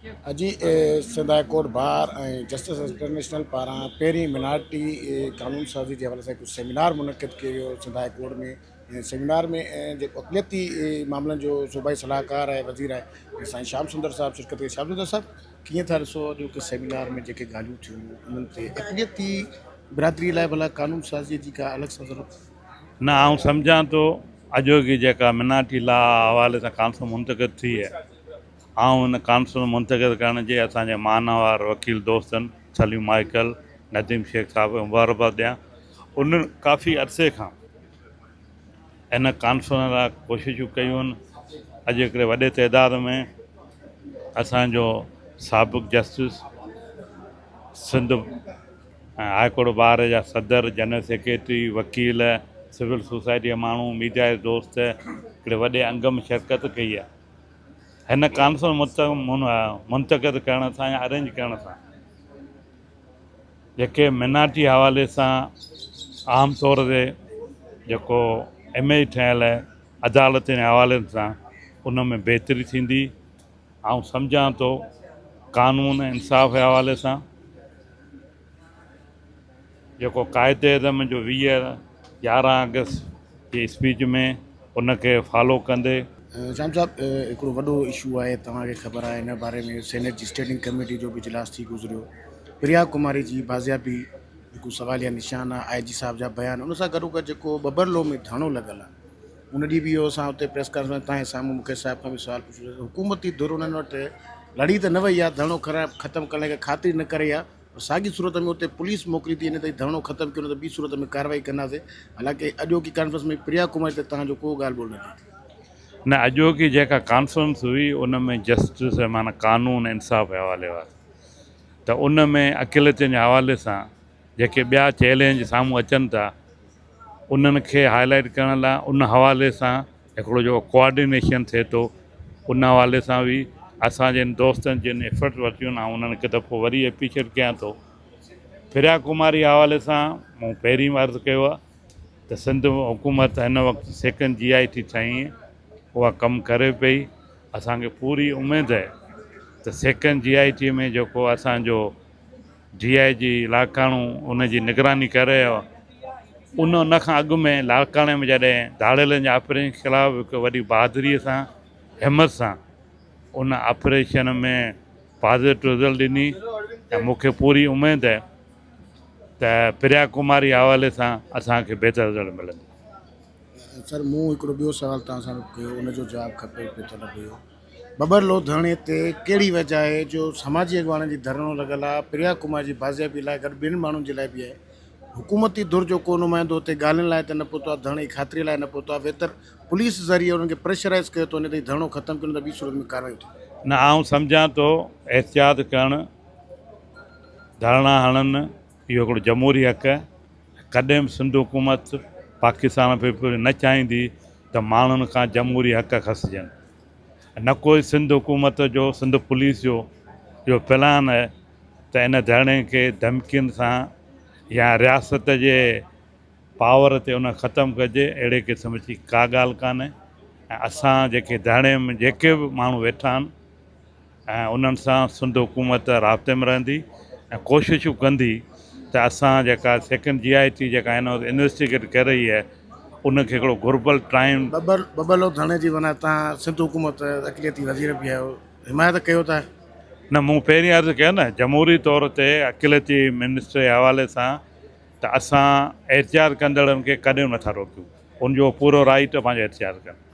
اڄ Sindh high court bar ۽ justice international پاران پهرين مينارٽي قانون سازي جي حوالي سان هڪ سيمينار منعقد ڪيو ويو سنڌ هاء ڪورٽ ۾ سيمينار ۾ جيڪو اقليتي معاملن جو صوبائي صلاحڪار آهي وزير آهي سائين شام سندر صاحب شرڪت ڪئي شام سندر صاحب ڪيئن ٿا ڏسو اڄوڪي سيمينار ۾ جيڪي ڳالهيون ٿيون انهن تي اقليتي برادري لاء ڀلا قانون سازي جي ڪا الڳ سان ضرورت نه آئون سمجهان ٿو اڄوڪي جيڪا مينارٽي لا حوالي سان ڪانفرنس منعقد ٿي آهي آئون ان ڪانفرنس منعقد ڪرڻ جي اسان جي مانوار وڪيل دوستن سليم مائيڪل، نديم شيخ صاحب کي مبارڪباد ڏيان. انهن ڪافي عرصي کان ان ڪانفرنس لاء ڪوششون ڪيون آهن. اڄ هڪڙي وڏي تعداد ۾ اسان جو سابق justice Sindh ۽ high court bar جا صدر، جنرل سيڪريٽري، وڪيل، سول سوسائٽي جا ماڻهو، ميڊيا جا دوست هڪڙي وڏي انگ ۾ شرڪت ڪئي آهي. هن ڪانفرنس منعقد ڪرڻ سان يا ارينج ڪرڻ سان جيڪي مينارٽي حوالي سان عام طور تي جيڪو اميج ٺهيل آهي عدالتن جي حوالي سان ان ۾ بهتري ٿيندي آئون سمجهان ٿو قانون انصاف جي حوالي سان جيڪو قائد اعظم جو 20 11 آگسٽ جي اسپيچ ۾ ان کي فالو ڪندي. شام صاحب هڪڙو وڏو اشو آهي توهان کي خبر آهي ان باري ۾ سينيٽ جي اسٽينڊنگ ڪميٽي جو به اجلاس ٿي گذريو پريا ڪماري جي بازيابي هڪ سواليه نشان آهي آء جي صاحب جا بيان ان سان گڏوگڏ جيڪو ٻٻرلو ۾ ڌرڻو لڳل آهي ان ڏينهن به اهو اسان اتي پريس ڪانفرنس توهان جي سامهون مون کي صاحب کان به سوال پڇيو حڪومتي ڌر انهن وٽ لڙي ته نه وئي آهي ڌرڻو ختم ڪرڻ لاء خاطري نه ڪري آهي پر ساڳي صورت ۾ اتي پوليس موڪلي ٿي وڃي ته هي ڌرڻو ختم ڪيو نه ته ٻي صورت ۾ ڪارروائي ڪنداسين حالانڪه اڄوڪي ڪانفرنس ۾ پريا ڪماري تي توهان جو ڪو ڳالهه ٻولهه نه ٿي ٿئي. نه اڄوڪي جيڪا ڪانفرنس هئي ان ۾ جسٽس معنيٰ قانون انصاف جي حوالي واري ته ان ۾ اقليتن جي حوالي سان جيڪي ٻيا چئلينج سامهون اچن ٿا انهن کي هاء لائيٽ ڪرڻ لاء ان حوالي سان هڪڙو جيڪو ڪوآرڊينيشن ٿئي ٿو ان حوالي سان به اسان جن دوستن جن ايفرٽ ورتيون آئون انهن کي دفعو وري اپريشيٽ ڪيان ٿو پريا ڪماري حوالي سان مون پهرين به عرض ڪيو آهي ته سنڌ حڪومت هن وقت سيڪنڊ جي آء ٽي ٺاهي اها ڪم ڪري پئي اسانکي پوري اميد آهي ته سيڪنڊ جي آء ٽي ۾ جيڪو اسانجو ڊي I جي لاڙڪاڻو ان جي نگراني ڪري رهيو آهي. ان ان کان اڳ ۾ لاڙڪاڻي ۾ جڏهن ڌاڙيلن جي آپريشن خلاف هڪ وڏي بهادري سان همت سان ان آپريشن ۾ پازيٽو رزلٽ ڏني ۽ مون کي پوري اميد آهي ته پريا ڪماري حوالي سان اسان کي بهتر رزلٽ ملندو. سر مون هڪڙو ٻيو سوال توهان سان ڪيو ان جو جواب کپي پيو طلب هيو. ٻٻرلو ڌرڻي تي ڪهڙي وجهه آهي جو سماجي اڳواڻن جي ڌرڻو لڳل آهي، پريا ڪمار جي بازيابي لاء گڏ ٻين ماڻهن جي لاء به آهي، حڪومتي ڌر جو ڪو نمائندو اتي ڳالهين لاء ته نه پهتو آهي، ڌرڻي جي خاطري لاء نه پهتو آهي، ويتر پوليس ذريعي انهن کي پريشرائيز ڪيو ٿو وڃي ته هي ڌرڻو ختم ڪيو نه ته ٻي صورت ۾ ڪارروائيون ٿينديون. نه آئون سمجهان ٿو احتجاج ڪرڻ، ڌرڻا هڻن اهو هڪڙو جمهوري حق آهي، ڪڏهن به سنڌ حڪومت پاڪستان پيپلز نه چاهيندي ته ماڻهن کان جمهوري حق کسجن. نه ڪوئي سنڌ حڪومت جو سنڌ پوليس جو اهو پلان آهي ته ان ڌرڻي کي ڌمڪين سان يا رياست جي پاور تي ان ختم ڪجي اهڙي قسم جي ڪا ڳالهه ڪانهي ۽ اسان جيڪي ڌرڻي ۾ جيڪي به ماڻهو ويٺا آهن ۽ انهن سان سنڌ حڪومت رابطي ۾ رهندي ۽ ڪوششون ڪندي ته اسان جيڪا سيڪنڊ جي آء ٽي جيڪا هن وقت انويسٽيگيٽ ڪري رهي آهي ان کي هڪڙو گهربل ٽائيم ٻٻر ٻٻرلو ڌرڻي جي معنيٰ توهان سنڌ حڪومت اقليتي وزير به آهيو حمايت ڪيو ٿا. نه مون پهرين عرض ڪيو نه جمهوري طور تي اقليتي منسٽر جي حوالي سان ته اسان احتجاج ڪندڙن کي ڪڏهن نٿا روڪيون ان جو پورو رائيٽ پنهنجو احتجاج ڪن.